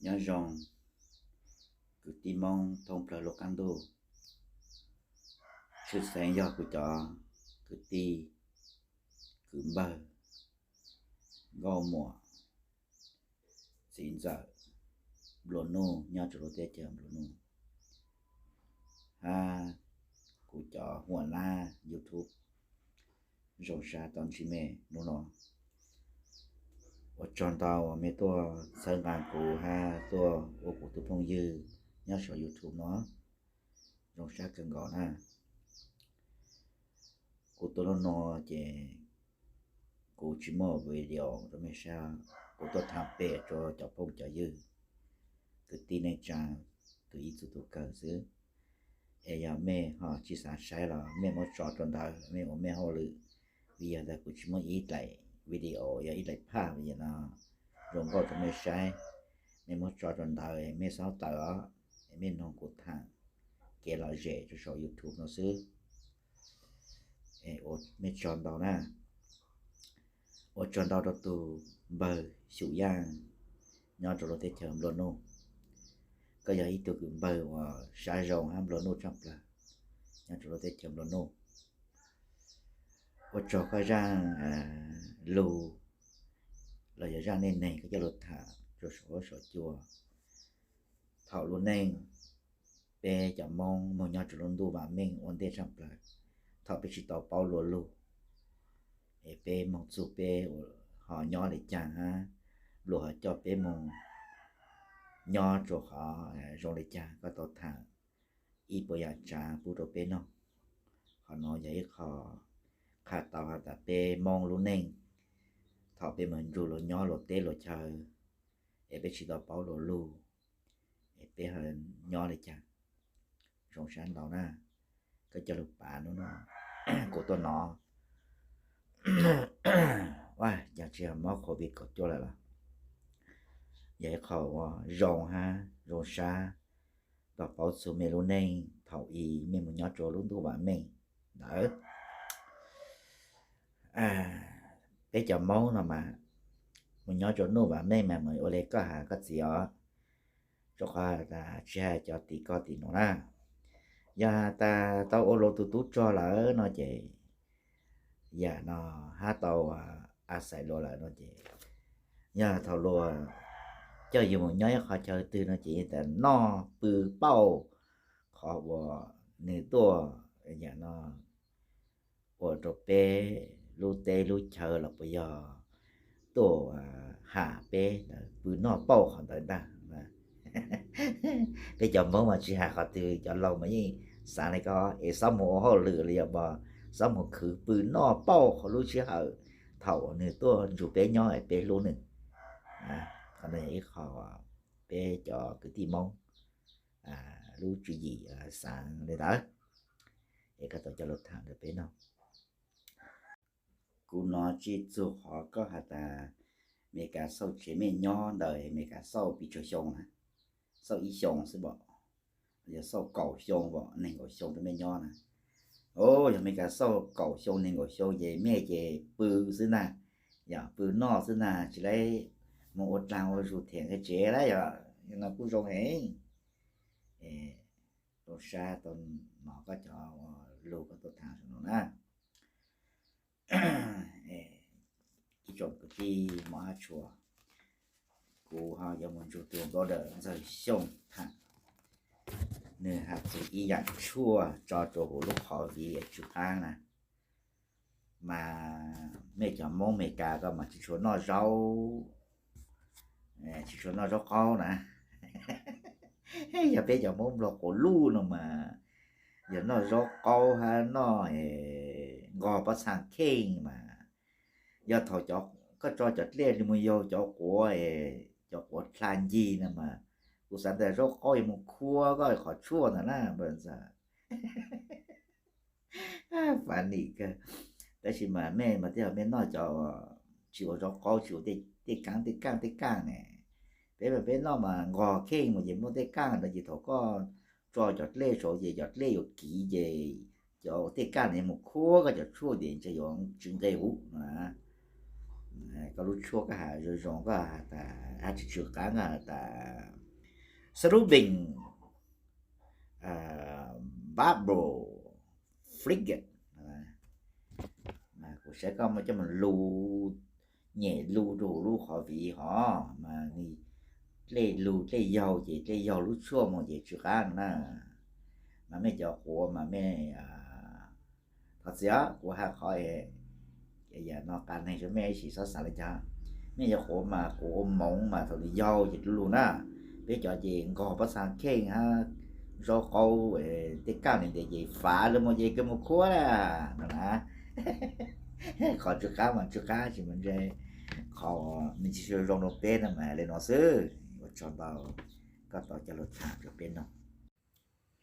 Nyob zoo kwv tij Hmoob thoob plawg lub qab ntuj, tshwj xeeb yog kuv cov kwv tij, kwv npawg, nkauj muam, txiv ntxawm, nplua nuj nyob rau lub teb chaws nplua nuj, hab kuv cov huam lab YouTube. Zoo sab tau ntsib mej hnub no. Ua tsaug ntau uas mej tuaj txhawb nqa kuv hab tuaj ua kuv tug phooj ywg nyob saum YouTube no. Zoo sab kawg nkaus na. Kuv tuaj lub no ces kuv tsis muaj video rau mej saib, kuv tuaj tham pem rau cov phooj cov ywg, kwv tij neej tsa, tus ib txug tus kawg xwb. Es yog mej ho tsis xav saib los mej muab tso rau ntawd, mej ua mej hauj lwm, vim yog ntawd kuv tsis muaj ib daim video, yog ib daim phaj video no zoo nkauj rau mej saib. Mej muab tso rau ntawd es mej xob tawm os, es mej noog kuv tham kev lom zem rau saum YouTube no xwb. Ua mej tsaug ntau na. Ua tsaug ntau rau tug npawg Xyum Yaj nyob rau lub teb chaws nplua nuj. Koj yog ib tug kwv npawg uas sab zoo hab nplua nuj tshaj plawg nyob rau lub teb chaws nplua nuj. Ua tsaug koj zaaj lug los yog zaaj neej neeg koj coj lug tham rau saum huab saum cua. Thaum lub neej peb cov Moob moog nyob rau lub ntuj vam meej ua ntej tshaj plawg, thaum peb tsis tau paub luag lug, es peb moog txug peb ho nyob le caag hab luag ho coj peb moog nyob rua qhov zoo le caag, koj tau tham ib puas yaam tsaav pub rau peb noog. Qhov nuav yog ib qho qha tau has tas peb Moob lub neej, thaum peb moog nrug luag nyob luag teb luag chaw, es peb tsis tau paub luag lug, es peb ho nyob le caag. Zoo sab ntau na. Koj coj lug pav nub no, kuv tuaj nov, ua caag tsis mob COVID kaum cuaj lawm los? Yog ib qho uas zoo hab zoo sab, tau paub txug mej lub neej thaum i mej moog nyob rua lub ntuj vam meej ntawd. Peb cov Moob no mas moog nyob rua ntuj vam meej mas moog ua le koj has koj txiv os, rua qhov tsis has cov tim koj tim nuav na. Yog has tas tau ua luag tug tub rog lawm no ces yam no hab tau a xais luag lawm no ces, yog thaum luag coj yug moog nyob ib qhov chaw twg no ces tas noj pw pauj qhov uas nwg tuaj, yam no ua rua peb lub teb lub chaw los puas yog tuaj has peb pw noj pauj qhov ntawd ntag. Peb cov Moob mas tsis has qhov twg, cov laug mas yeej xaav le ko es xob moog ua hauj lwm los yog xob moog khwv pw noj pauj qhov lub sij hawm thaum nwg tuaj nrug peb nyob es peb hlub nwg. Qhov no yog ib qho peb cov kwv tij Moob lub tswv yim xaav le ntawd, es koj tau coj lug tham rua peb noog. Kuv nov tsi txug qhov koj has tas Amelikas xauj tsev mej nyob ntawd, Amelikas xauj pes tsawg xyoo na? Xauj ib xyoos xwb pom, yog xauj kaum xyoo pom, neeg nkaum xyoo rau mej nyob na? Os, yog Amelikas xauj kaum xyoo neeg nkaum xyoo ces mej ces pw xwb ntag, yog pw noj xwb ntag, tsis laib moog ua dlaag ua zug them nqe tsev lawm. Yog no kuj zoo heev. Zoo sab tau nov koj cov lug koj tuaj tham no na. Ib tsoom kwv tij Hmoob hab tshua, kuv ho yuav moog nrug tug brother Ntxawg Xyooj tham, nwg has txug ib yaam tshuaj tso rua huv lub qhov viv tsw qaab na. Mas mej cov Moob Amelikas ko mas tsis tshua noj zaub, tsis tshua noj zaub qaub na. Yog peb cov Moob Nplog quas luj no mas yog noj zaub qaub hab noj nqos pob txhaa kheej mas, yog thaum koj tso cov dlej li mus yaug cov quav, cov quav dlha ncig no mas, kuv xaav tas zaub qaub yuav mus khuab koj qhov tshuaj ntawd na. Funny kawg. Tab sis mas mej mas tej zaum mej noj cov tsis ua zaub qaub, tsis ua tej kaaj tej kaaj tej kaaj ne. Peb mas peb noj mas nqos kheej mus ces muaj tej kaaj no ces thaum koj tso cov dlej saud ces cov dlej yuav kiv ces cov tej kaaj no yuav mus khuab koj cov tshuaj ces ntshe yuav tsis nqe huv no. Koj lub tshuaj koj has zoo zoo, koj has tas, has tsis tsw qab, koj has tas Snubbing Barber Frigate. Kuv saib koj muab coj mus lug, nyem lug rau lub qhov viv hov mas nws dlej lug dlej yaug ces dlej yaug lub tshuaj mus ces tsw qab no na. Mas mej cov quav mas mej, thov txim os, kuv hais qhov yam no qa neeg rau mej ib sim xob xav li cas. Mej cov quav mas kuv ua moov mas thaum nws yaug ces du lug na. Peb cov ces nkaug pob txha kheej hab zaub qaub tej kaj ntawd ntev ces fav lug mus ces kawg mus khuab na no na. Qhov tsw qab mas tsw qab tsis mus ntse, qhov nws tsis zoo rau peb no mas li no xwb. Ua tsaug ntau, koj tau coj lug tham rau peb noog.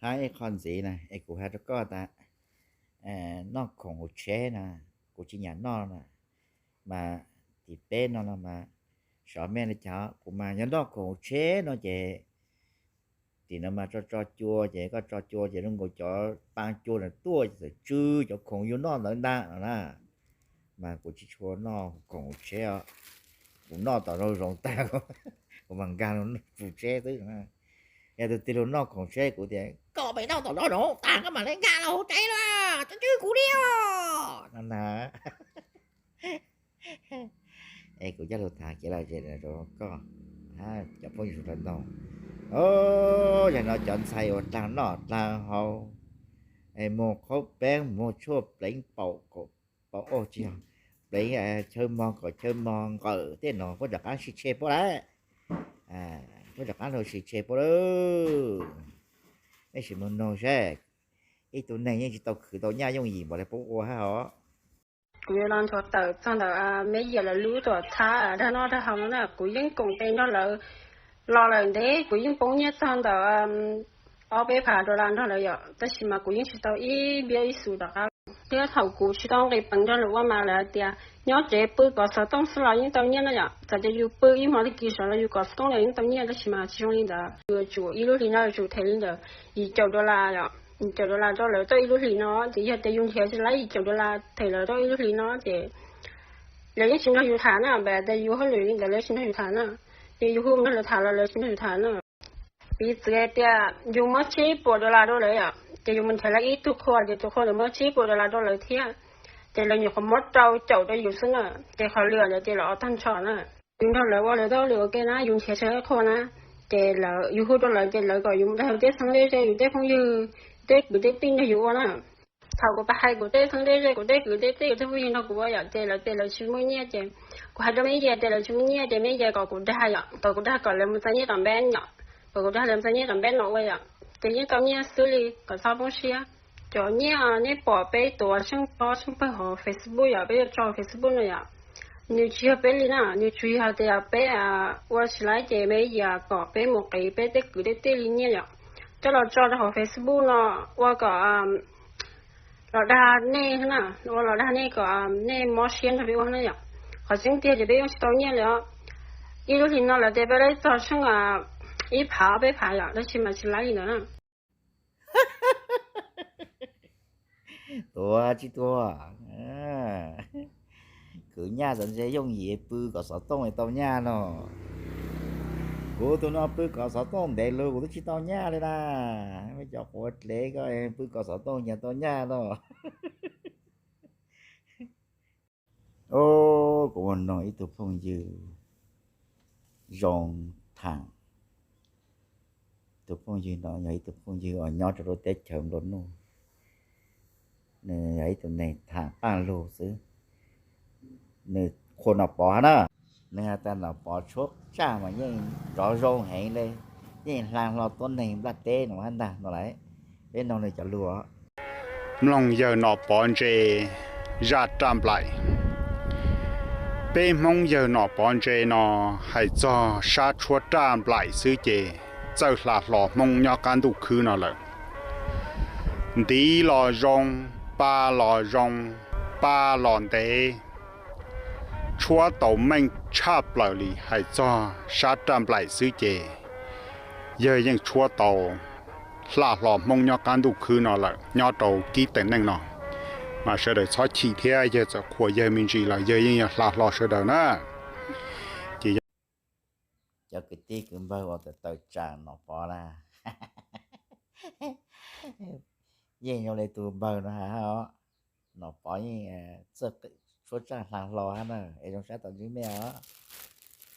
Hab ib qho ntxiv na es kuv has rau koj tas, noj khoom hauv tsheb na, kuv tsis nyam noj na, mas tim peb no no mas xyov mej li cas, kuv mas nyob noj khoom hauv tsheb no ces tim no mas tso tso cua ces koj tso cua ces zoo nkaus cov paa cua ntawd tuaj ces txawm tsw cov khoom yug noj ntawd ntag no na. Mas kuv tsis tshua noj khoom hauv tsheb os, kuv noj tom zog zoov tag, kuv mas nkag lug pus tsheb xwb. Yog tus twg lug noj khoom tsheb kuv tias koj pem noj tom zog zoov tag koj mam li nkag lug hauv tsheb lawm, tso tsw kuv li os no na. Es kuv coj lug tham kev lom zem rau koj, cov phooj ywg sawv daws. Yog no cov ntxhais uas dlaag noj dlaag haus, muag qhaub peeb muag tshuaj pleev paum, paum, tsis yog, pleev chaw mog kom chaw mog nqawm tej no puab rov qaab sib tshe puab lawm. Puab rov qaab lug sib tshe puab lawm. Mej sim mus noog saib, ib tug neeg yeej tsis tau khwv tau nyaj yooj yim npaum li puab ua hab os. Kuv yuav los nthuav tawm txog ntawm meb yam lawv lub tuam txhab dag noj dag haus no na, kuv yeej koom tes nrog lawv los lawm ntev, kuv yeej poob nyiaj txog ntawm ob peb phav dollar nrog lawv yom, tab sis mas kuv yeej tsis tau ib npiab ib xu rov qab. Thiab thaum kuv tsis tau nqis peev nrog lawv ua mas lawv hais tias nyob tsev pw kov xov tooj xwb los yeej tau nyiaj no yom, txawm tias yus pw ib hmo tag kis saud los yus kov xov tooj los yeej tau nyiaj, tab sis mas tsis zoo li ntawd. Yus yuav tsum ib lub hlis no yuav tsum them li ntawd yim caum dollar yom, yim caum dollar rau lawv tau ib lub hlis no, ces yog tias yus nrhiav tsis laib yim caum dollar them lawv tau ib lub hlis no ces lawv yeej tsis nrog yus tham na, npaum tias yus hauj lwm li ntawd lawv tsis nrog yus tham na, ces yus hu nrog lawv tham los lawv tsis nrog yus tham na. Piv txwv tias yus muab tsib puas dollar rau lawv yom, ces yus mus nrhiav lawv ib tug qhua ces tus qhua ntawd muab tsib puas dollar rau lawv thiab, ces lawv nyuam qhuav muab rau caum rau yus xwb na, ces qhov lwm ntawd ces lawv ua tag nrho na. Yus nrog lawv ua lawv tau lwm ua ke na, yus nrhiav tsis laib qhua na, ces lawv, yus hu rau lawv ces lawv kom yus mus dag yus tej xeeb tej ze, yus tej phooj ywg, tej kwv tej tij nrog yus ua na. Thaum kuv pab hais kuv tej xeeb tej ze, kuv tej kwv tej tij, kuv tej phooj ywg nrog kuv ua yom, ces lawv tias lawv tsis muaj nyiaj ces kuv hais rau meb yas tias lawv tsis muaj nyiaj ces meb yas kom kuv dag yom, kom kuv dag kom lawv mus txais nyiaj tom npeb yom, kom kuv dag lawv mus txais nyiaj tom npeb no ua yom, ces yeej tau nyiaj xwb li, kom txhob poob siab. Cov nyiaj nej pom peb tuav tsheej pob tsheej pawg hauv Facebook yom, peb yuav tso Facebook no yom, nws tsis yog peb li na, nws tsuas yog tias peb ua tsis laib ces meb yas kom peb mus qiv peb tej kwv tej tij li nyiaj yom, coj los tso rau hauv Facebook no ua kom los dag nej na, ua los dag nej kom nej mob siab nrog peb ua na yom. Qhov tseeb tiag ces peb yeej tsis tau nyiaj li os. Ib lub hlis no lawv tias peb laib txog tsheej ib phav ob peb phav yom, tab sis mas tsis laib li ntawd na. Tuag tsis tuag, khwv nyaj txawm ntse yooj yim, pw kom xov tooj tau nyaj no. Kuv tus no pw kom xov tooj ntev lug kuv twb tsis tau nyaj li na. Mej cov quav dlev koj pw kom xov tooj nyag tau nyaj no. Kuv mus noog ib tug phooj ywg zoo thaam. Tus phooj ywg no yog ib tug phooj ywg uas nyob rau lub teb chaws nplua nuj. Nws yog ib tug neeg thaam qaaj lug xwb. Nws qhuas Nom Pov na. Nws has tas Nom Pov tshuab tsaj mas yeej nrov zoo heev le, yeej hla hlo tuab neeg nplaj teb no hab ntag no lauj. Peb noog nws cov lug. Mloog yawg Nom Pov ntse zaj raj nplaim. Peb Hmoob yawg Nom Pov ntse no hais txog sab tshuab raj nplaim xwb ces txawj hla hlo Hmoob nyob qab ntuj khwb no lawm. Ntiv los zoo, pa los zoo, pa los ntev, tshuab tau meej tshaj plaws li. Hais txog sab raj nplaim xwb ces yawg yeej tshuab tau hla hlo Hmoob nyob qab ntuj khwb no lawm nyob rau kib teem neej no. Mas sawv daws txhob chim thiab, yawg txawm qhuas yawg me ntsis los yawg yeej yuav hla hlo sawv daws na. Ces cov kwv tij kwv npawg uas tawm tawm tsam Nom Pov na, yeej zoo li tus npawg no hais os. Nom Pov yeej txawj tshuab tsaaj hla hlo hab na, es zoo sab tom ntsib mej os.